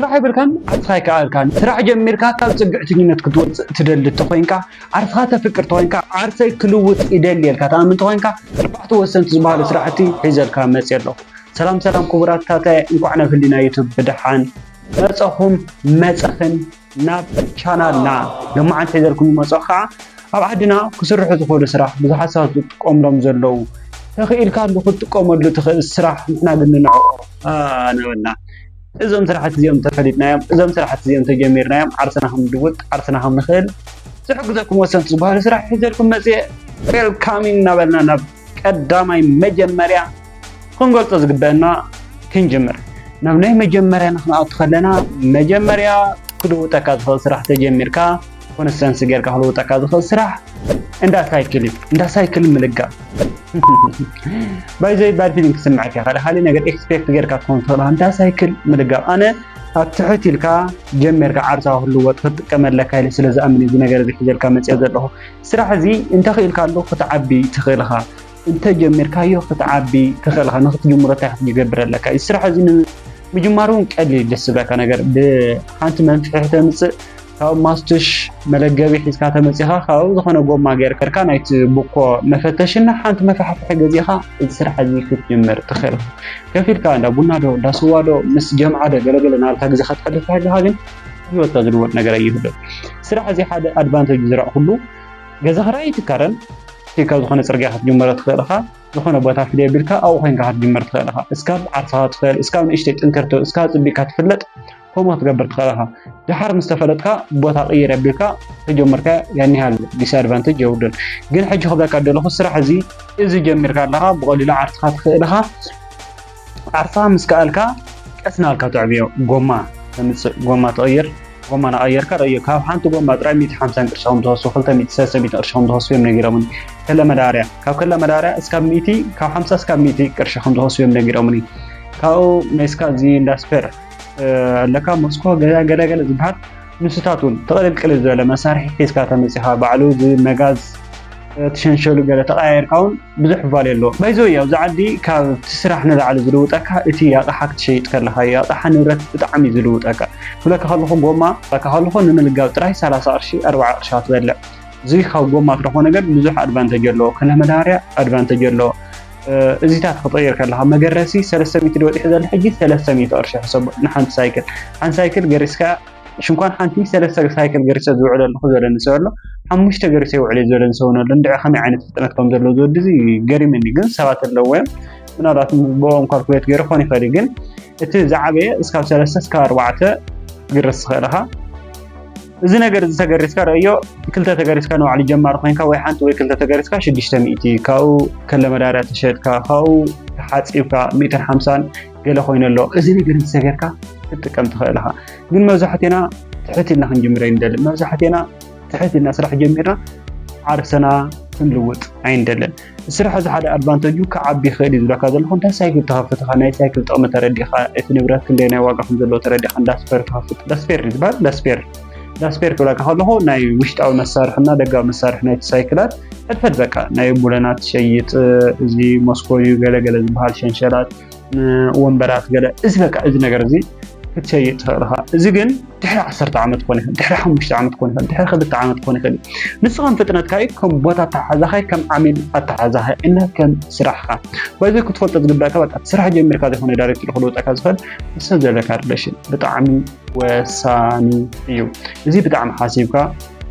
ስራሕ የብልካን፣ ዓርስኻ ኣይከኣልካን። ስራሕ ጀሚርካ ካብ ጽግዕተኝነት ክትወጽእ ትደሊ እንተኾይንካ፣ ዓርስኻ ተፍቅር እንተኾይንካ፣ ዓርሰይ ክልውጥ ይደሊ ኢልካ ትኣምን እንተኾይንካ፣ ኣርባዕተ ወሰንቲ ዝበሃሉ ስራሕቲ ሒዘልካ መጽየ ኣለኹ። ሰላም ሰላም ክቡራት ታታይ፣ እንኳዕ ናብ ህሊና ዩቱብ ብደሓን መጸኹም መጸኽን። ናብ ቻናልና ሎማዓንቲ ሒዘልኩም ዝመጽኦ ከዓ ኣብ ዓድና ክስርሑ ዝኽእሉ ስራሕ፣ ብዙሓት ሰባት ዝጥቀምሎም ዘለዉ፣ ተኽኢልካሉ ክትጥቀመሉ ትኽእል ስራሕ፣ ንሕና ግን ንንዕቆ ኣነበልና። እዞም ስራሕቲ እዚኦም ተፈሊጥናዮም፣ እዞም ስራሕቲ እዚኦም ተጀሚርናዮም፣ ዓርስና ከም ንልውጥ፣ ዓርስና ከም ንኽእል ዝሕግዘኩም ወሰንቲ ዝበሃሉ ስራሕ ሒዘልኩም መፅየ። ዌልካሚንግ እናበልና ናብ ቀዳማይ መጀመርያ ክንገልጾ ዝግበአና ክንጅምር። ናብ ናይ መጀመርያ ንክንኣቱ ከለና፣ መጀመርያ ክልውጠካ ዝኽእል ስራሕ ተጀሚርካ፣ ኮንስተንሲ ጌርካ ክልውጠካ ዝኽእል ስራሕ እንዳ ሳይክል እዩ። እንዳ ሳይክል ምልጋብ። ባይዘይ ባድ ፊሊንግ ክስምዐካ ይኽእል፣ ካልእ ነገር ኤክስፔክት ጌርካ ትኸውን ትኽእል። እንዳ ሳይክል ምልጋብ፣ ኣነ ኣብ ትሕት ኢልካ ጀሚርካ ዓርሳ ክልወጥ ክትጥቀመለካ ኢለ ስለ ዝኣምን እዚ ነገር እዚ ሒዘልካ መፅኦ ዘለኹ። ስራሕ እዚ እንተኽኢልካሉ ክትዓቢ ትኽእል ኢኻ። እንተጀሚርካዮ ክትዓቢ ትኽእል ኢኻ። ንኽትጅምሮ እንታይ ክትገብር ኣለካ? እዚ ስራሕ እዚ ንምጅማር እውን ቀሊል፣ ደስ ዝብለካ ነገር፣ ብሓንቲ መንፍሒ ተምፅእ፣ ካብ ማስቱሽ መለገቢ ሒዝካ ተመፂኻ፣ ካብኡ ዝኾነ ጎማ ጌርካ ናይቲ ቡኮ መፈተሽና ሓንቲ መፋሕፍሒ ገዚእኻ እዚ ስራሕ እዚ ክትጅምር ትኽእል ኢኻ። ከፊልካ እንዳ ቡና ዶ፣ እንዳ ስዋ ዶ፣ ምስ ጀምዓ ዶ፣ ገለገለ እናበልካ ግዜኻ ተሕልፍ ኣለኻ፣ ግን ህይወትካ ዝልወጥ ነገር ኣይህሉን። ስራሕ እዚ ሓደ ኣድቫንቴጅ ዝረእኹሉ፣ ገዛኻ ራእይ ትካረን፣ ካብ ዝኾነ ፅርግያ ክትጅምሮ ትኽእል ኢኻ። ዝኾነ ቦታ ፍልይ ኣቢልካ ኣብኡ ኮይንካ ክትጅምር ትኽእል ኢኻ። እስካብ ዓርስኻ ትኽእል፣ እስካብ ንእሽተይ ጥንክርቲ፣ እስካብ ጽቢቕካ ትፍለጥ፣ ከምኡ ክትገብር ትኽእል ኢኻ። ድሓር ምስ ተፈለጥካ፣ ቦታ ቅይር ኣቢልካ ተጀመርካ፣ ያን ያህል ዲስኣድቫንቴጅ የብሉን። ግን ሕጂ ክብለካ ደለኹ፣ ስራሕ እዚ፣ እዚ ጀሚርካ ኣለኻ፣ ብቐሊሉ ዓርስኻ ትኽእል ኢኻ። ዓርስኻ ምስ ከኣልካ፣ ቀስ እናበልካ ተዕብዮ። ጎማ ተምጽእ፣ ጎማ ትቕይር፣ ጎማ እናቐየርካ ረእዮ። ካብ ሓንቲ ጎማ ጥራይ ሚእቲ ሓምሳን ቅርሺ ከም ትኸስብ፣ ክልተ ሚእቲ፣ ሰለስተ ሚእቲ ቅርሺ ከም ትኸስብ እዮም ነጊሮምኒ። ከለ መዳበርያ፣ ካብ ከለ መዳበርያ እስካብ ሚእቲ፣ ካብ ሓምሳ እስካብ ሚእቲ ቅርሺ ከም ትኸስብ እዮም ነጊሮምኒ። ካብኡ ሜስካ፣ እዚ እንዳ ስፔር፣ እ፣ ኣለካ፣ ሞስኮ፣ ገለ፣ ገለ፣ ገለ ዝበሃል ንስታት እውን ተቐልል ቅልል ዝበለ መሳርሒ ሒዝካ ተመጺኻ፣ ባዕሉ እዚ መጋዝ፣ እ፣ ትሸንሸሉ ገለ ተቐያየርካ እውን ብዙሕ ቫልዩ ኣለዎ። ባይዘወይ ኣብዚ ዓዲ ካብ እቲ ስራሕ ንላዕሊ ዝልውጠካ እቲ ኣቕሓ ክትሸይጥ ከለኻ እዩ። ኣቕሓ ንብረት ብጣዕሚ እዩ ዝልውጠካ። ክብለካ ከለኹ ጎማ፣ ክብለካ ከለኹ ንምልጋብ ጥራይ ሰላሳ ቅርሺ፣ ኣርባዓ ቅርሺ ትበልዕ። እዚ ካብ ጎማ ትረኽቦ ነገር ብዙሕ ኣድቫንቴጅ ኣለዎ። ከለ መዳበርያ ኣድቫንቴጅ ኣለዎ። እ፣ እዚታት ክትቕይር ከለኻ መገረሲ ሰለስተ ሚእቲ ዶ ወዲሑ ዘሎ ሕጂ ሰለስተ ሚእቲ ቅርሺ ሕሰቦ ንሓንቲ ሳይክል። ሓንቲ ሳይክል ገሪስካ ሽንኳን ሓንቲ ሰለስተ ሳይክል ገሪሰ ዝውዕል ኣለኹ ዝበለኒ ሰብ ኣሎ። ሓሙሽተ ገሪሰ ይውዕል እዩ ዝበለኒ ሰብ እውን ኣሎ። እንድዒ ከመይ ዓይነት ፍጥነት ከም ዘለዎ ዝወዲ እዚ ገሪመኒ። ግን ሰባት ኣለዎ እዮም። ምናልባት ብኦም ካልኩሌት ገይሩ ክኾን ይኽእል እዩ። ግን እቲ ዝዓበየ እስካብ ሰለስተ እስካብ ኣርባዕተ ግርስ ትኽእል ኢኻ። እዚ ነገር እዚ ተገሪስካ ረእዮ፣ ክልተ ተገሪስካ ንባዕሉ ጀማሪ ኮይንካ ወይ ሓንቲ ወይ ክልተ ተገሪስካ ሽዱሽተ ሚእቲ፣ ካብኡ ከለ መዳበርያ ተሸጥካ፣ ካብኡ ተሓፂብካ ሚእትን ሓምሳን ገለ ኮይኑ ኣሎ። እዚ ነገር እዚ ተገርካ ክትጥቀም ትኽእል ኢኻ። ግን መብዛሕቴና ትሕት ኢልና ክንጅምር ኣይንደልን። መብዛሕቴና ትሕት ኢልና ስራሕ ጀሚርና ዓርሰና ክንልውጥ ኣይንደልን። ስራሕ እዚ ሓደ ኣድቫንቴጁ ክዓቢ ይኽእል እዩ ዝብለካ ዘለኹ፣ እንታይ ሳይክል ተኸፍትኻ፣ ናይ ሳይክል ጥቕሚ ተረዲኻ፣ እቲ ንብረት ክንደይ ናይ ዋጋ ከም ዘለዎ ተረዲኻ፣ እንዳስፔር ተኸፍት፣ እንዳስፔር እዩ ዝበሃል፣ እንዳስፔር፣ እንዳስፔር ክብለካ ከለኹ ናይ ውሽጣዊ መሳርሕና ደጋዊ መሳርሒ ናይቲ ሳይክላት ሕድሕድ በቃ ናይ ቡለናት ትሸይጥ፣ እዚ ሞስኮ እዩ ገለ ገለ ዝበሃል ሸንሸላት፣ ን-፣ ወንበራት ገለ፣ እዚ በቃ እዚ ነገር እዚ ክትሸይጥ ትኽእል ኢኻ። እዚ ግን ድሕሪ ዓሰርተ ዓመት ክኾን ይኽእል፣ ድሕሪ ሓሙሽተ ዓመት ክኾን ይኽእል፣ ድሕሪ ክልተ ዓመት ክኾን ይኽእል። ንስኻ ከም ፍጥነትካ እዩ፣ ከም ቦታ ኣተሓሕዛኻ እዩ፣ ከም ዓሚል ኣተሓሕዛኻ እዩ፣ እና ከም ስራሕኻ። በዚ ክትፈልጦ ዝግበኣካ በቃ ስራሕ ጀሚርካ ዘይኮነ ዳይሬክት ኢሉ ክልውጠካ ዝኽእል ምስ ሰብ ዘለካ ሪሌሽን ብጣዕሚ ወሳኒ እዩ። እዚ ብጣዕሚ ሓሲብካ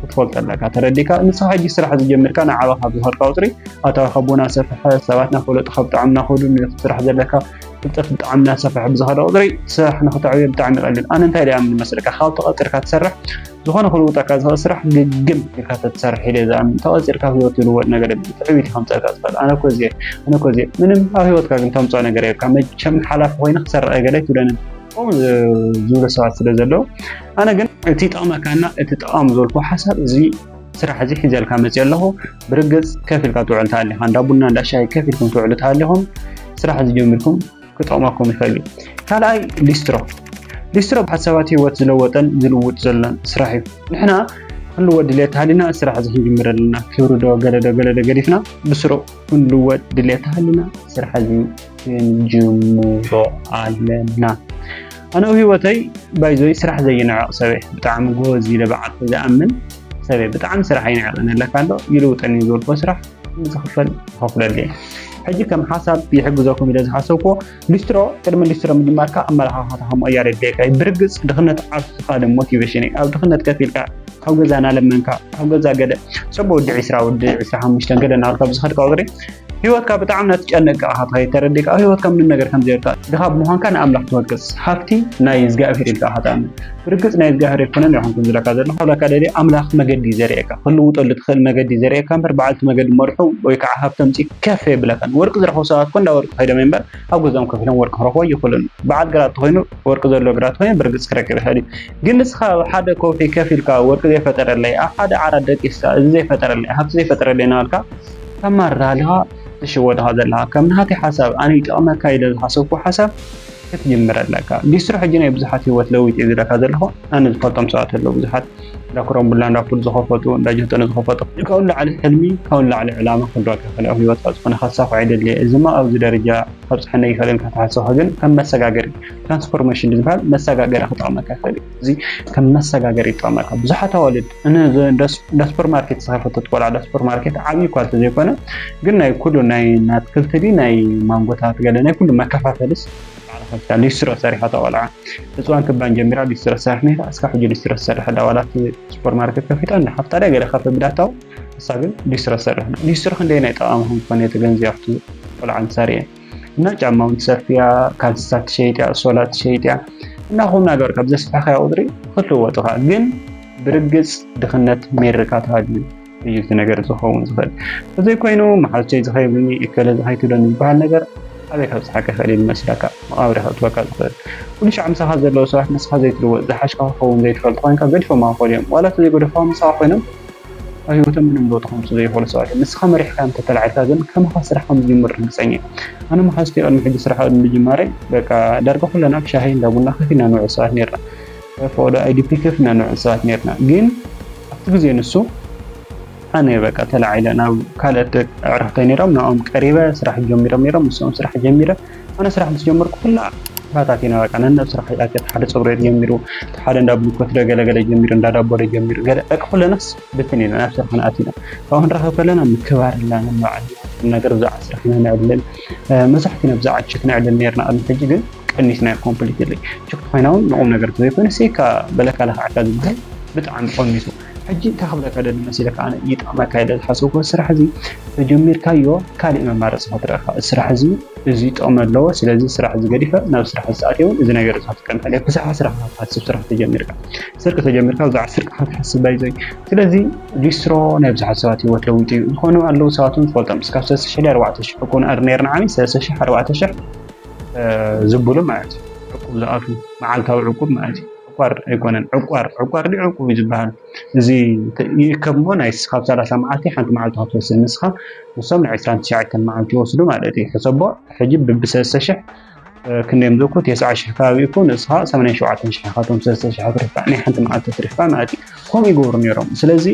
ክትፈልጦ ኣለካ፣ ተረዲእካ። ንስኻ ሕጂ ስራሕ ዝጀመርካ ንዓኻ ካብ ዝኸድካ ቁፅሪ ኣታዊኻ ብኡ እናሰፍሐ፣ ሰባት እናፈለጡኻ ብጣዕሚ እናኸዱ፣ ነቲ ስራሕ ዘለካ ፍልጠት ብጣዕሚ እናሰፍሐ ብዝኸደ ቁፅሪ ስራሕ ንኽተዕብዮ ብጣዕሚ ይቐልል። ኣነ እንታይ ደኣ ምን መስለካ፣ ካብ ተቐፂርካ ትሰርሕ፣ ዝኾነ ክልውጠካ ዝኽእል ስራሕ ግግም ኢልካ ተትሰርሕ ኢለ ዝኣምን። ተቐፂርካ ህይወት ዝልወጥ ነገር የለን። ትዕቢት እዩ ከምፀልካ ዝኽእል። ኣነ እኮ እዚየ፣ ኣነ እኮ እዚየ። ምንም ኣብ ህይወትካ ግን ተምፅኦ ነገር የብልካ። መቸም ሓላፊ ኮይነ ክሰርሕ እየ ገለ ኣይትብለንን። ከምኡ ዝ-፣ ዝብሉ ሰባት ስለ ዘለዉ፣ ኣነ ግን እቲ ይጠቕመካና፣ እቲ ጠቓሚ ዝበልኩ ሓሳብ እዚ ስራሕ እዚ ሒዘልካ መፅእ ኣለኹ። ብርግፅ ከፊልካ ትውዕል ተሃሊኻ፣ እንዳ ቡና እንዳ ሻሂ ከፊልኩም ትውዕሉ ተሃሊኹም፣ ስራሕ እዚ ጀሚርኩም ክጠቕመኩም ይኽእል እዩ። ካልኣይ ሊስትሮ። ሊስትሮ ብዙሓት ሰባት ህይወት ዝለወጠን ዝልውጥ ዘሎን ስራሕ እዩ። ንሕና ክንልወጥ ድሌት ተሃሊና ስራሕ እዚ ክንጅምር ኣለና። ክብሪ ዶ ገለ ዶ ገለ ዶ ገዲፍና ብስሩቕ ክንልወጥ ድሌት ተሃሊና ስራሕ እዚ ክንጅምሮ ኣለና። ኣነ ኣብ ህይወተይ ባይዞይ ስራሕ ዘይንዕቕ ሰበይ፣ ብጣዕሚ ጎበዝ ኢለ ብዓልቲ ዝኣምን ሰበይ፣ ብጣዕሚ ስራሕ ኣይንዕቕን ኣለካ ኣሎ ይልውጠኒ ዝበልኮ ስራሕ ዝኽፈል ይኸፍለለይ። ሕጂ ከም ሓሳብ ይሕግዘኩም ኢለ ዝሓሰብኩ ሊስትሮ፣ ቅድሚ ሊስትሮ ምጅማርካ ኣመለኻኽታ ምቕያር የድልየካ እዩ። ብርግፅ ድኽነት ዓብስኻ ደ ሞቲቬሽን እዩ። ኣብ ድኽነት ከፊልካ ኣብ ገዛ እናለመንካ ኣብ ገዛ ገለ ሰብ ወዲ ዕስራ ወዲ ዕስራ ሓሙሽተ ገለ እናበልካ ብዝኸድካ ቁፅሪ ህይወትካ ብጣዕሚ ናትጨነቅ ከዓ ከይተረዲካ ኣብ ህይወትካ ምንም ነገር ከም ዘይብልካ ድኻ ብምዃንካ ንኣምላኽ ትወቅስ። ሃብቲ ናይ እግዚኣብሔር ኢልካ ከተኣምን። ብርግፅ ናይ እግዚኣብሔር ኣይኮነን ይኹንኩም ዝለካ ዘለኹ ብለካ ደሊ ኣምላኽ መገዲ እዩ ዘርእየካ። ክልውጠሉ ትኽእል መገዲ ዘርእየካ እምበር በዓልቲ መገዲ መርሑ ወይ ከዓ ሃብቶም ፂ ከፍ የብለካን። ወርቂ ዝረኸቡ ሰባት ኮ እንዳ ወርቂ ከይዶም እምበር ኣብ ገዛኦም ከፊሎም ወርቂ ክረኽቦ ይኽእሉን። በዓል ግራት ተኮይኑ ወርቂ ዘሎ ግራት ኮይኑ ብርግፅ ክረክብ ይኽእል እዩ። ግን ንስኻ ኣብ ሓደ ኮፊ ከፊልካ ወርቂ ዘይፈጠረለይ ኣብ ሓደ ዓራት ደቂስካ እዚ ዘይፈጠረለይ ሃብቲ ዘይፈጠረለይ እናበልካ ተማርር ኣለኻ። ትሽወድ ኢኻ ዘለኻ። ከም ናተይ ሓሳብ ኣነ ይጠቕመካ ኢለ ዝሓሰብኩ ሓሳብ ክትጅምር ኣለካ። ሊስትሮ ሕጂ ናይ ብዙሓት ህይወት ለዊጡ እዩ ዝለካ ዘለኹ። ኣነ ዝፈልጦም ሰባት ኣለዉ ብዙሓት እንዳ ክረምቡላ እንዳ ፑል ዝኸፈቱ እንዳ ጀቶነ ዝኸፈቱ ካብኡ ላዕሊ ሕልሚ ካብኡ ላዕሊ ዕላማ ክህልወካ ይኽእል ኣብ ህይወትካ ዝኾነ ከሳኹ ኣይደልየ እዚማ ኣብዚ ደረጃ ከብፅሐና ይኽእል ኢልካ ተሓሰብካ ግን ከም መሰጋገሪ ትራንስፎርሜሽን ዝበሃል መሰጋገሪ ክጠቕመካ ይኽእል እዩ። እዚ ከም መሰጋገሪ ይጠቕመካ ብዙሓት ኣዋልድ እንዳ ሱፐርማርኬት ዝኸፈተት ቆልዓ እንዳ ሱፐርማርኬት ዓብዪ እኳ እንተዘይኮነ ግን ናይ ኩሉ ናይ ኣትክልቲ ድዩ ናይ ማንጎታት ገለ ናይ ኩሉ መከፋፈሊስ ባዕልኻ ሊስትሮ ሰሪሓ እታ ቆልዓ ህፅዋን ክባን ጀሚራ ሊስትሮ ትሰርሕ ነይራ እስካብ ሕጂ ሊስትሮ ትሰርሕ ኣላ ዋላ እቲ ሱፐርማርኬት ከፊታ እንዳ ሓፍታ ድያ ገለ ካፈ ብዳታው ንሳ ግን ሊስትሮ ትሰርሕ ኣላ። ሊስትሮ ክንደየናይ ጠቓሚ ከም ዝኾነ ተገንዚባ ኣብቲ ቆልዓ ኣንሳር እየ እና ጫማ እውን ትሰፍያ ካልስታት ትሸይጥ እያ ሶላት ትሸይጥ እያ እና ኹም ነገር ካብ ዘስፋሕካዮ ቁፅሪ ክትልወጥ ኢኻ ግን ብርግፅ ድኽነት ሜርካ ተሃልዩ እዩ እቲ ነገር ዝኸውን ዝኽእል። ተዘይኮይኑ መሓዝተይ ዝኸይብልኒ እከለ ዝኸይትብለኒ ዝበሃል ነገር ኣበይ ከብፅሓካ ይኽእል እዩ ዝመስለካ መቓብር ከእትወካ ዝኽእል ኩሉ ሻዕ ምሳኻ ዘለዉ ሰባት ንስኻ ዘይትልወጥ ዝሓሽካ ክኸውን ዘይትፈልጥ ኮይንካ ገዲፎማ ክኽእሉ እዮም ዋላ ተዘይገደፍኻ ምሳኻ ኮይኖም ኣብ ህይወቶም ምንም ለውጢ ከምፅኡ ዘይኽእሉ ሰባት እዮም። ንስኻ መሪሕካ እንተተላዒልካ ግን ከማኻ ስራሕ ከም ዝጅምር ርግፀኛ እየ። ኣነ መሓዝተይ ቅድሚ ሕጂ ስራሕ ቅድሚ ምጅማረይ በቃ ዳርጋ ኩለና ኣብ ሻሂ እንዳ ቡና ከፊልና ንውዕል ሰባት ነይርና። ፈቆዶ ኣይዲፒ ከፊልና ንውዕል ሰባት ነይርና። ግን ኣብቲ ግዜ ንሱ ኣነ በቃ ተላዒለ ናብ ካልኦት ደቂ ኣዕርኽተይ ነይሮም ናኦም ቀሪበ ስራሕ ጀሚሮም ነይሮም ንስኦም ስራሕ ጀሚረ ኣነ ስራሕ ምስ ጀመርኩ ኩላ ባታቲና በቃ ነነብ ስራሕ ይኣትያ ሓደ ፀጉሪ ጀሚሩ ሓደ እንዳ ብሉኮት ዶ ገለገለ ጀሚሩ እንዳ ዳቦ ዶ ጀሚሩ ገለ በቃ ኩለናስ ብትን ኢና ናብ ስራሕ ንኣቲና ካብኡ ክንረኸብ ከለና ምክባር ላ ንባዓል ነገር ብዛዕባ ስራሕ ኢና ነዕልል መብዛሕቲና ብዛዕባ ችክ ነዕልል ነርና ቅድሚ ሕጂ ግን ቀኒስናዮ ኮምፕሊትሊ ችክ ኮይና እውን ንቁም ነገር ተዘይኮይኑ ሴካ በለካ ለክዓካ ዝበሃል ብጣዕሚ ቀኒሱ ሕጂ እንታይ ክብለካ ደሊ መሲለካ ኣነ ይጠቕመካ ኢለ ዝሓሰብኩ ስራሕ እዚ ተጀሚርካዮ ካሊእ መማረፂ ክትረእካ ስራሕ እዚ እዚ ጥቕሚ ኣለዎ ስለዚ ስራሕ እዚ ገዲፈ ናብ ስራሕ ዝኣትየ እውን እዚ ነገር እዚ ክትቀንካ ኢለ ብዛዕባ ስራሕ ክትሓስብ ስራሕ ተጀሚርካ ስርቂ ተጀሚርካ ብዛዕባ ስርቂ ክትሓስብ ኣይዞይ ስለዚ ሊስትሮ ናይ ብዙሓት ሰባት ህይወት ለዊጡ እዩ ዝኾኑ ኣለዉ ሰባት እውን ትፈልጦም እስካብ ሰለስተ ሽሕ ኣርባዕተ ሽሕ እኮ ንኣር ነርና ዓሚ ሰለስተ ሽሕ ኣርባዕተ ሽሕ ዝብሉ ማለት እዩ ዕቁብ ዝኣትዉ መዓልታዊ ዕቁብ ማለት እዩ ዕቋር ኣይኮነን ዕቋር ዕቋር ድዩ ዕቁብ እዩ ዝበሃል እዚ ይእከብ እሞ ናይ ስኻብ ሰላሳ መዓልቲ ሓንቲ መዓልቲ ክትወስድ ንስኻ ንሶም ናይ ዕስራን ትሽዓተን መዓልቲ ይወስዱ ማለት እዩ ሕሰቦ ሕጂ ብብሰለስተ ሽሕ ክንደዮም ዘኩ ተስዓ ሽሕ ከባቢ እኮ ንስኻ ሰማንያን ሸውዓተን ሽሕ ካቶም ሰለስተ ሽሕ ትርፍካ ናይ ሓንቲ መዓልቲ ትርፍካ ማለት እዩ ከምኡ ይገብሩ ነይሮም ስለዚ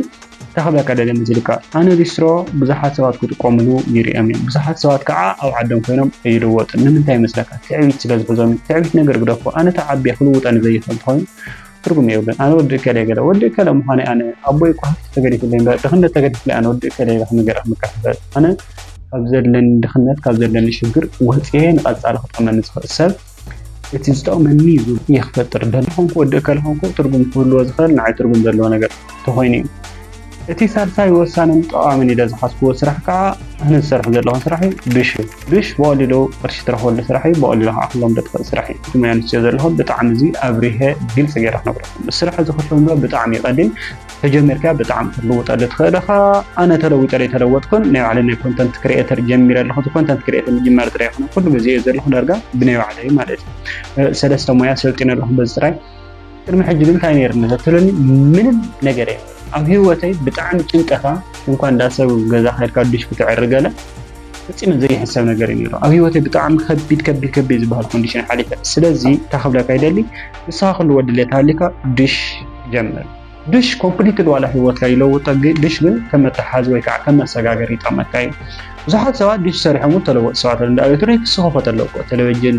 እንታይ ክብለካ ደለ መሲልካ ኣነ ሊስትሮ ብዙሓት ሰባት ክጥቀምሉ ይርእዮም እዮም ብዙሓት ሰባት ከዓ ኣብ ዓዶም ኮይኖም ይልወጡ ንምንታይ ይመስለካ ትዕቢት ስለ ዝሕዞም እዩ ትዕቢት ነገር ግደፎ ኣነ ተዓብየ ክልውጠኒ ዘይኽእል ተኮይኑ ትርጉም የብሉን ኣነ ወዲ እከለ ገለ ወዲ እከለ ምዃነይ ኣነ ኣቦይ እኮ ሃብቲ ተገዲፍለይ እምበር ድኽነት ተገዲፍለይ ኣነ ወዲ እከለ ኢለ ክነገርካ ምከሓፈር ኣነ ካብ ዘለኒ ድኽነት ካብ ዘለኒ ሽግር ወፅየ ንቐፃሊ ክጠቕመኒ ዝኽእል ሰብ እቲ ዝጠቕመኒ እዩ ዝብል እየ ክፈጥር ደሊ ኾንኩ ወዲ እከለ ኾንኩ ትርጉም ክህልዎ ዝኽእል ንዓይ ትርጉም ዘለዎ ነገር ተኾይኑ እዩ እቲ ሳልሳይ ወሳንን ጠቓምን ኢለ ዝሓስብዎ ስራሕ ከዓ ኣነ ዝሰርሕ ዘለኹ ስራሕ እዩ ድሽ እዩ ድሽ ብቐሊሉ ቅርሺ ትረኽበሉ ስራሕ እዩ ብቐሊሉ ከዓ ክለምዶ ትኽእል ስራሕ እዩ እቲ ሙያ ንስዮ ዘለኹ ብጣዕሚ እዚ ኣብሪሀ ግልፂ ገይረ ክነግረኩም ስራሕ እዚ ክትለምዶ ብጣዕሚ እዩ ቀሊል ተጀሚርካ ብጣዕሚ ክትልውጠሉ ትኽእል ኢኻ ኣነ ተለዊጠ ዘይተለወጥኩን ናይ ባዕለይ ናይ ኮንተንት ክሪኤተር ጀሚረ ኣለኹ እቲ ኮንተንት ክሪኤተር ምጅማር ጥራይ ይኹን ኩሉ ግዜ እዩ ዘለኹ ዳርጋ ብናይ ባዕለይ ማለት እዩ ሰለስተ ሞያ ሰልጢነ ኣለኹ በዚ ጥራይ ቅድሚ ሕጂ ግን እንታይ ነይርኒ ዘትብለኒ ምንም ነገር እየ ኣብ ህይወተይ ብጣዕሚ ጭንቀታ እንኳን እንዳ ሰብ ገዛ ከድካ ዱሽ ክትዕሪ ገለ ፈፂመ ዘይሕሰብ ነገር እዩ ነይሩ ኣብ ህይወተይ ብጣዕሚ ከቢድ ከቢድ ከቢድ ዝበሃል ኮንዲሽን ሓሊፈ ስለዚ እንታይ ክብለካ ይደሊ ንስኻ ክልዎ ድሌት ሃሊካ ዱሽ ጀምር ዱሽ ኮምፕሊትሊ ዋላ ህይወትካ ይለውጦ ዱሽ ግን ከም መተሓዚ ወይ ከዓ ከም መሰጋገሪ ይጠቕመካ እዩ ብዙሓት ሰባት ዲሽ ሰሪሖም እውን ተለወጡ ሰባት ኣለዉ። እንዳ ኤሌክትሮኒክስ ዝኸፈተ ኣለዉ እኮ፣ ቴሌቪዥን፣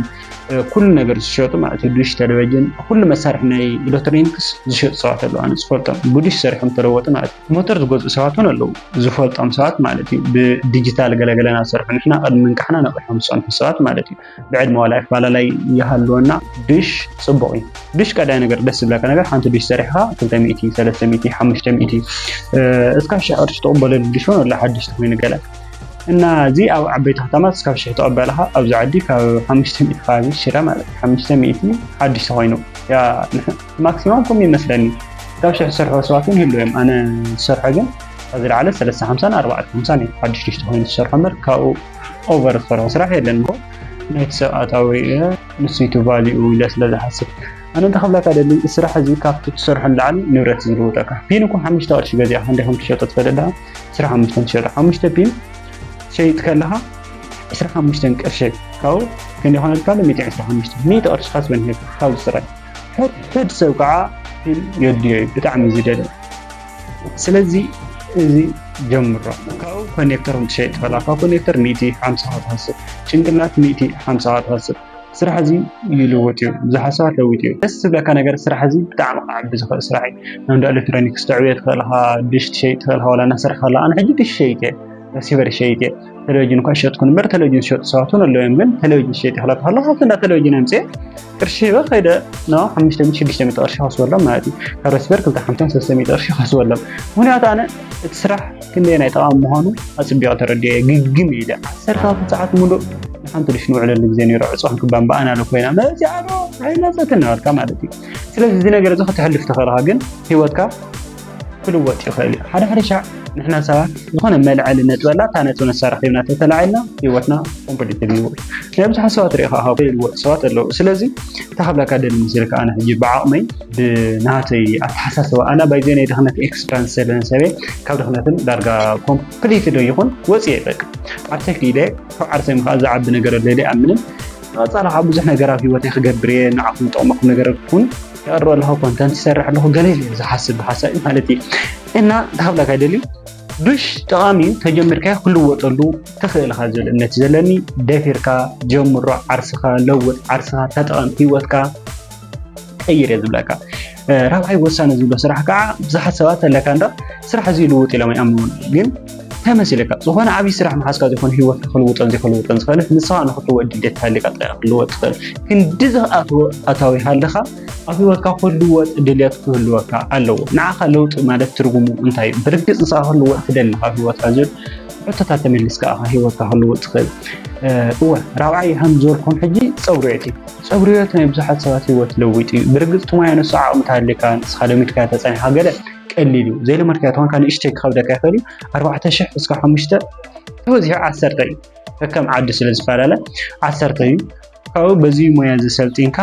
ኩሉ ነገር ዝሸጡ ማለት እዩ። ዲሽ፣ ቴሌቪዥን፣ ኩሉ መሳርሒ ናይ ኤሌክትሮኒክስ ዝሸጡ ሰባት ኣለዉ። ኣነ ዝፈልጦም ብዲሽ ሰሪሖም ተለወጡ ማለት እዩ። ሞተር ዝገዝኡ ሰባት እውን ኣለዉ፣ ዝፈልጦም ሰባት ማለት እዩ። ብዲጂታል ገለገለና ዝሰርሑ፣ ንሕና ቅድሚ ምንቃሕና ነቂሖም ዝጸንሑ ሰባት ማለት እዩ። ብዕድመ ዋላ ኣፈላላይ ይሃልወና፣ ዲሽ ጽቡቕ እዩ። ዲሽ ቀዳይ ነገር ደስ ዝብለካ ነገር ሓንቲ ዲሽ ሰሪሕኻ ክልተ ሚእቲ፣ ሰለስተ ሚእቲ፣ ሓሙሽተ ሚእቲ እስካ ሽሕ ቅርሺ ትቕበለሉ ዲሽ እውን ኣሎ ሓድሽ ተኮይኑ ገለ እና እዚ ኣብ ዓበይቲ ከተማት እስካብ ሽሕ ተቐበልኻ ኣብዚ ዓዲ ካብ ሓሙሽተ ሚእቲ ከባቢ ሽረ ማለት እዩ። ሓሙሽተ ሚእቲ ሓድሽ ተኮይኑ ያ ንሕ- ማክሲማም ከምኡ ይመስለኒ ካብ ሽሕ ዝሰርሑ ሰባት እውን ይህሉ እዮም። ኣነ ዝሰርሖ ግን ካብ ዝለዓለ ሰለስተ ሓምሳን ኣርባዕተ ሓምሳን እዩ ሓድሽ ዲሽ ተኮይኑ ዝሰርሖ እምበር ካብኡ ኦቨር ዝሰርሖ ስራሕ የለን። ናይቲ ሰብ ኣታዊ ርእ ንሱ ይቱ ቫሊኡ ኢለ ስለ ዝሓስብ ኣነ እንተ ክብለካ ደሊ እቲ ስራሕ እዚ ካብቲ ትሰርሖ ንላዕሊ ንብረት ዝልውጠካ ፒን እኮ ሓሙሽተ ቅርሺ ገዚኣ ክንደይ ከም ትሸጦ ትፈልጥ ዳ ስራሕ ሓሙሽተ ትሸጦ ሓሙሽተ ፒን ትሸይጥ ከለኻ ዕስራ ሓሙሽተ ቅርሺ ካብኡ ክንደይ ኾነልካ ኣሎ ሚእቲ ዕስራ ሓሙሽተ ሚእቲ ቅርሺ ካስበን ሄብ ካብ ዝስራይ ሕድ ሰብ ከዓ ፒን የድዮ እዩ ብጣዕሚ ዝደለ ስለዚ እዚ ጀምሮ ካብኡ ኮኔክተር ትሸይጥ ከላ ካብ ኮኔክተር ሚእቲ ሓምሳ ትሃስብ ጭንቅላት ሚእቲ ሓምሳ ትሃስብ ስራሕ እዚ ይልውጥ እዩ ብዙሓት ሰባት ለውጥ እዩ ደስ ዝብለካ ነገር ስራሕ እዚ ብጣዕሚ ክዓቢ ዝኽእል ስራሕ እዩ ናብ እንዳ ኤሌክትሮኒክስ ተዕብዮ ትኽእል ኢኻ ድሽ ትሸይጥ ትኽእል ኢኻ ዋላ እናሰርሕ ከላ ኣነ ሕጂ ድሽ ሸይጥ እየ ረሲቨር ሸይጥ እየ ቴሌቪዥን እኳ ይሸጥኩ እምበር ቴሌቪዥን ዝሸጡ ሰባት እውን ኣለዉ እዮም ግን ቴሌቪዥን ሸይጥ ይኽለካ ከሎ ካብቲ እንዳ ቴሌቪዥን ኣምፅእ ቅርሺ ሂበ ከይደ ኖ ሓሙሽተ ሚእቲ ሽዱሽተ ሚእቲ ቅርሺ ከስበሎም ማለት እዩ ካብ ረሲቨር ክልተ ሓምሳን ሰለስተ ሚእቲ ቅርሺ ከስበሎም ምክንያቱ ኣነ እቲ ስራሕ ክንደየናይ ጠቓሚ ምዃኑ ኣፅቢቐ ተረዲኦ እየ ግግም ኢለ ዓሰርተ ኣርባዕተ ሰዓት ሙሉእ ንሓንቲ ድሽ ንውዕለሉ ግዜ ነይሩ ዕፅዋን ክባን ብኣና ዶ ኮይና መፂኣ ዶ ኣይመፀትን እናበልካ ማለት እዩ ስለዚ እዚ ነገር እዚ ከተሕልፍ ተኽእልኻ ግን ሂወትካ ክልወጥ ይኽእል እዩ ሓደ ሓደ ሻዕ ንሕና ሰባት ዝኾነ መልዐሊ ነጥበላ እታ ነጥብ ነሳ ረኺብና ተተላዒልና ሂወትና ኮምፕሊት ይልወጥ ናይ ብዙሓት ሰባት ሪኢኻ ካብ ይልወጥ ሰባት ኣለዉ ስለዚ እንታይ ክብለካ ደሊ መሲልካ ኣነ ሕጂ ብዓቕመይ ብናተይ ኣተሓሳስባ ኣና ባይዘ ናይ ድኽነት ኤክስፐረንስ ስለ ዝሰበ ካብ ድኽነትን ዳርጋ ኮምፕሊት ዶ ይኹን ወፅየ በቃ ዓርሰይ ክኢለ ካብ ዓርሰይ ምኸዓ ዝዓቢ ነገር ኣሎ ኢለ ይኣምንን ቀፃሊ ከዓ ብዙሕ ነገር ኣብ ሂወተይ ክገብር እየ ንዓኹም ጠቕመኹም ነገር እውን የቕርበ ኣለኹ ኮንተንት ይሰርሕ ኣለኹ ገለ ኢለ ዝሓስብ ብሓሳብ ማለት እዩ እና እንታይ ክብለካ ይደሊ ዱሽ ጠቓሚ እዩ ተጀሚርካዮ ክልወጠሉ ትኽእል ኢኻ ዝብል እምነት እዩ ዘለኒ ደፊርካ ጀምሮ ዓርስኻ ለውጥ ዓርስኻ ተጠቐም ሂወትካ ቀይር እየ ዝብለካ ራብዓይ ወሳኒ ዝብሎ ስራሕ ከዓ ብዙሓት ሰባት ኣለካ እንዳ ስራሕ እዚ ይልውጥ ኢሎም ኣይኣምንዎን ግን ተመሲልካ ዝኾነ ዓብዪ ስራሕ ምሓዝካ ዘይኮነ ሂወትካ ክልውጠን ዘይክልውጠን ዝኽእል ንስኻ ንክትልወጥ ድሌት ሃልካ ጥራይ ክልወጥ ትኽእል ክንዲ ዝኣትዎ ኣታዊ ሃለኻ ኣብ ሂወትካ ክልወጥ ድሌት ክህልወካ ኣለዎ ንዓኻ ለውጢ ማለት ትርጉሙ እንታይ እዩ ብርግፅ ንስኻ ክልወጥ ትደሊ ካብ ሂወትካ ዝብል ሕቶታት ተመሊስካ ኢኻ ሂወትካ ክልወጥ ትኽእል እወ ራብዓይ ከም ዝበልኩም ሕጂ ፀጉሪ ቤት እዩ ፀጉሪ ቤት ናይ ብዙሓት ሰባት ሂወት ለዊጡ እዩ ብርግፅ ትሞያ ንሱ ዓቕሚ ተሃልካ ንስኻ ለሚድካ ተፀኒኻ ገለ ቀሊል እዩ ዘይለመድካዮ ተኾንካ ንእሽተይ ክኸብደካ ይኽእል እዩ ኣርባዕተ ሽሕ እስካ ሓሙሽተ ተበዚሑ ዓሰርተ እዩ ከከም ዓዲ ስለ ዝፈላለ ዓሰርተ እዩ ካብኡ በዚ ሞያ ዝሰልጢንካ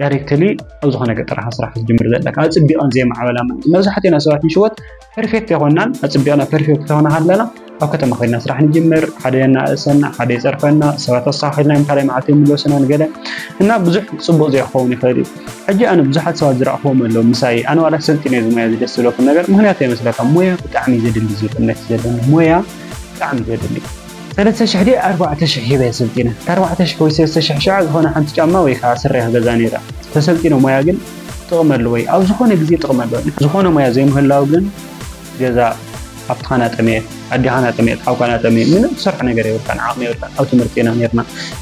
ዳይሬክትሊ ኣብ ዝኾነ ገጠር ኢኻ ስራሕ ክትጅምር ዘለካ ኣፅቢቐን ዘየማዕበላ ማለት እዩ መብዛሕትኡ ናይ ሰባት ንሽወት ፐርፌክት ኣይኮናን ኣፅቢቕና ፐርፌክት ተኾና ሃለና ኣብ ከተማ ኮይና ስራሕ ንጅምር ሓደ የናእሰና ሓደ የፀርፈና ሰባት ኣስተኻኺልና እዮም ካልኣይ መዓልቲ የምለሱና ንገለ እና ብዙሕ ፅቡቕ ዘይክኸውን ይኽእል እዩ ሕጂ ኣነ ብዙሓት ሰባት ዝረእኽዎም ኣለዉ ምሳይ ኣነ ዋላ ሰልጢነ እዚ ሞያ እዚ ደስ ዝብለኩም ነገር ምክንያቱ የመስለካ ሞያ ብጣዕሚ ዘድሊ ዝብል እምነት ዘለኒ ሞያ ብጣዕሚ ዘድሊ ሰለስተ ሽሕ ድየ ኣርባዕተ ሽሕ ሂበ ሰልጢነ ኣርባዕተ ሽሕ ወይ ሰለስተ ሽሕ ሽዓ ዝኾነ ሓንቲ ጫማ ወይ ከዓ ስረ ክገዛ ነይረ ተሰልጢነ ሞያ ግን ጥቕሚ ኣለዎ ኣብ ዝኾነ ግዜ ጥቕሚ ኣለዎ ዝኾነ ሞያ ዘይምህላው ግን ገዛ ኣብትኻና ጠሜት ኣዲኻና ጠሜት ሓውካና ጠሜት ምንም ትሰርሖ ነገር የብልካን ዓቕሚ የብልካን ኣብ ትምህርቲ ኢና ነርና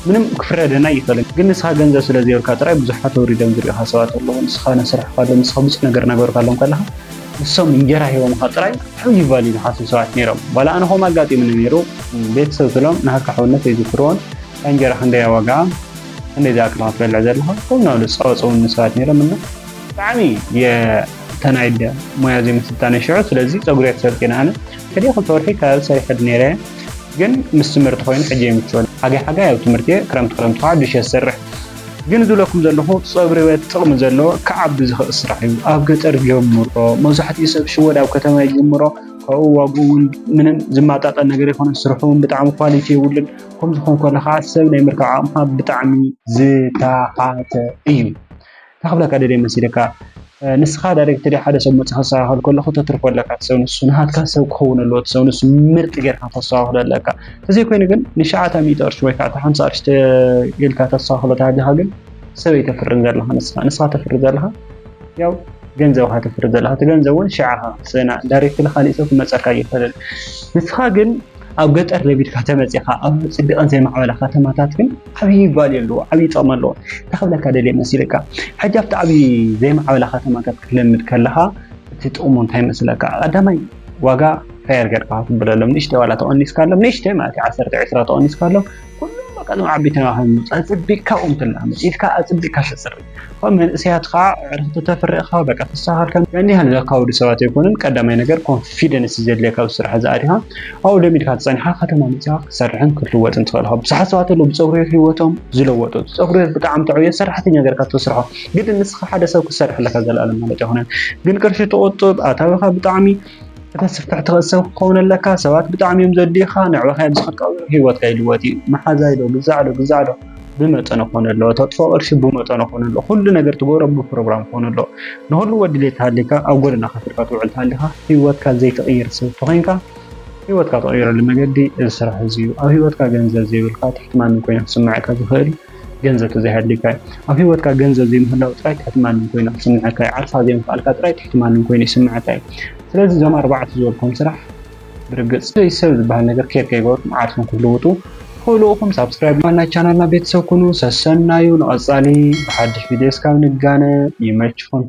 ምንም ክፍረደና ይኽእልን ግን ንስኻ ገንዘብ ስለ ዘይብልካ ጥራይ ብዙሓት ወሪዶም ዝሪኦኻ ሰባት ኣለዉ ንስኻ ነስርሕካ ኣሎ ንስኻ ብዙሕ ነገር ነገርካ ኣሎም ከለኻ ንሶም እንጀራ ሂቦምኻ ጥራይ ዓብዪ ቫልዩ ዝሓስቡ ሰባት ነይሮም ዋላ ኣነ ኸም ኣጋጢሙኒ ነይሩ ቤተሰብ ስሎም ናሃካ ሕውነት ኣይዝክርዎን እንጀራ ክንደያ ዋጋ ክንደይ ዝኣክል ክትበልዕ ዘለኻ ከምና ዝፃወፀውኒ ሰባት ነይሮም እና ብጣዕሚ የተናይደ ሞያ ዘይምስልጣነ ሽዑ ስለዚ ፀጉሪ ተሰልጢነ ኣነ ከዲ ክልተ ወርሒ ከባቢ ሰሪሐ ነይረ ግን ምስ ትምህርቲ ኮይኑ ሕጂ የምችወን ሓጋይ ሓጋይ ኣብ ትምህርቲ ክረምቲ ክረምቲ ከዓ ድሽ የሰርሕ ግን ዝብለኩም ዘለኹ ፀጉሪ ቤት ጥቕሚ ዘለዎ ክዓቢ ዝኽእል ስራሕ እዩ ኣብ ገጠር ጀምሮ መብዛሕትኡ ሰብ ሽወድ ኣብ ከተማ ይጅምሮ ካብኡ ዋግኡ እውን ምንም ዝማጣጠን ነገር ይኮነ ስርሑ እውን ብጣዕሚ ኳሊቲ የብሉን ከም ዝኾን ከሎ ከዓ ሰብ ናይ ምርካብ ዓቕምካ ብጣዕሚ ዝተሓተ እዩ እንታይ ክብለካ ደልየ መሲለካ ንስኻ ዳይሬክትሊ ሓደ ሰብ መፂኡ ከስተኻኸል ከሎ ክተትርፎ ኣለካ። እቲ ሰብ ንሱ ናሃትካ ሰብ ክኸውን ኣለዎ። እቲ ሰብ ንሱ ምርጥ ጌርካ ክተስተኻኽሎ ኣለካ። ተዘይኮይኑ ግን ንሽዓተ ሚእቲ ቅርሺ ወይ ከዓ ሓምሳ ቅርሺ ኢልካ ተስተኻኽሎ ተሃሊኻ ግን ሰብ ኣይተፍርን ዘለኻ ንስኻ። ንስኻ ተፍሪ ዘለኻ ያው ገንዘብካ ተፍሪ ዘለኻ። እቲ ገንዘብ እውን ሽዓኻ ስእና ዳይሬክትሊ ካሊእ ሰብ ክመፀካ ይኽእል። ንስኻ ግን ኣብ ገጠር ለቢድካ ተመፂኻ ኣብ ፅቢቐን ዘይማዕበላ ከተማታት ግን ዓብዪ ቫልዩ ኣለዎ፣ ዓብዪ ጥቕሚ ኣለዎ። እንታይ ክብለካ ደልየ መሲልካ፣ ሕጂ ኣብቲ ዓብዪ ዘይማዕበላ ከተማታት ክትለምድ ከለኻ እቲ ጥቕሙ እንታይ ይመስለካ? ቀዳማይ ዋጋ ፋየር ገርካ ክትብለሎም፣ ንእሽተይ ዋላ ተቐኒስካሎም፣ ንእሽተይ ማለት እዩ፣ ዓሰርተ ዕስራ ተቐኒስካሎም፣ ኩሎም በቃ እዞም ዓበይቲ ናባኻ ይመፁ። ኣፅቢቕካ ቁም ትላመድ፣ ኢድካ ኣፅቢቕካ ተፅሪ። ከም መንእሰያት ከዓ ዕርክቲ ተፍርቕኻ በቃ ተስተኻኸልካ። ያን ያህል ዘካብዱ ሰባት ኣይኮኑን። ቀዳማይ ነገር ኮንፊደንስ ዘድልየካ ኣብ ስራሕ ዝኣሪኻ ኣብኡ ለሚድካ ተፀኒሕካ ከተማ መፂኻ ክትሰርሕን ክትልወጥን ትኽእል ኢኻ። ብዙሓት ሰባት ኣለዉ ብፀጉሪ ቤት ህይወቶም ዝለወጡ። ፀጉሪ ቤት ብጣዕሚ ተዕብዮ ሰራሕተኛ ገርካ ትስርሖ። ግድን ንስኻ ሓደ ሰብ ክትሰርሕ ኣለካ ዘለኣለም ማለት ኣይኮነን። ግን ቅርሺ ትቑጥብ፣ ኣታዊኻ ብጣዕሚ ከተስፍሕ ትኽእል ሰብ ክትከውን ኣለካ። ሰባት ብጣዕሚ እዮም ዘድልዩኻ። ንዕባኻ እዮም ዝኸድካ። ህይወትካ ይልወጥ እዩ። መሓዛይ ዶ ግዛዕ ዶ ግዛዕ ዶ ብመጠኑ ክኾን ኣለዎ። ተጥፎ ቅርሺ ብመጠኑ ክኾን ኣለዎ። ኩሉ ነገር ትገብሮ ብፕሮግራም ክኾን ኣለዎ። ንኹሉ ወዲ ድሌት ተሃሊካ ኣብ ጎደና ከፊርካ ትውዕል ተሃሊኻ ህይወትካ ዘይትቕይር ሰብ ተኾይንካ ህይወትካ ትቕይረሉ መገዲ እዚ ስራሕ እዚ እዩ። ኣብ ህይወትካ ገንዘብ ዘይብልካ ትሕቲ ማንም ኮይኑ ክስምዐካ ዝኽእል ገንዘብ ተዘይሃሊካ እዩ። ኣብ ህይወትካ ገንዘብ ዘይምህላው ጥራይ ትሕቲ ማንም ኮይኑ ክስምዐካ እዩ። ዓርስኻ ዘይምኽኣልካ ጥራይ ትሕቲ ማንም ኮይኑ ይስምዐካ እዩ። ስለዚ እዞም ኣርባዕተ ዝበልኩም ስራሕ ብርግፅ ሰብ ዝበሃል ነገር ኬር ከይገበርኩም ዓርስኹም ክትልውጡ ክእልኡኹም ሳብስክራይብ ናይ ቻናልና ቤተሰብ ኩኑ። ሰሰናዩ ንቐፃሊ ብሓድሽ ቪድዮ እስካብ ንጋነ ይመችኹም።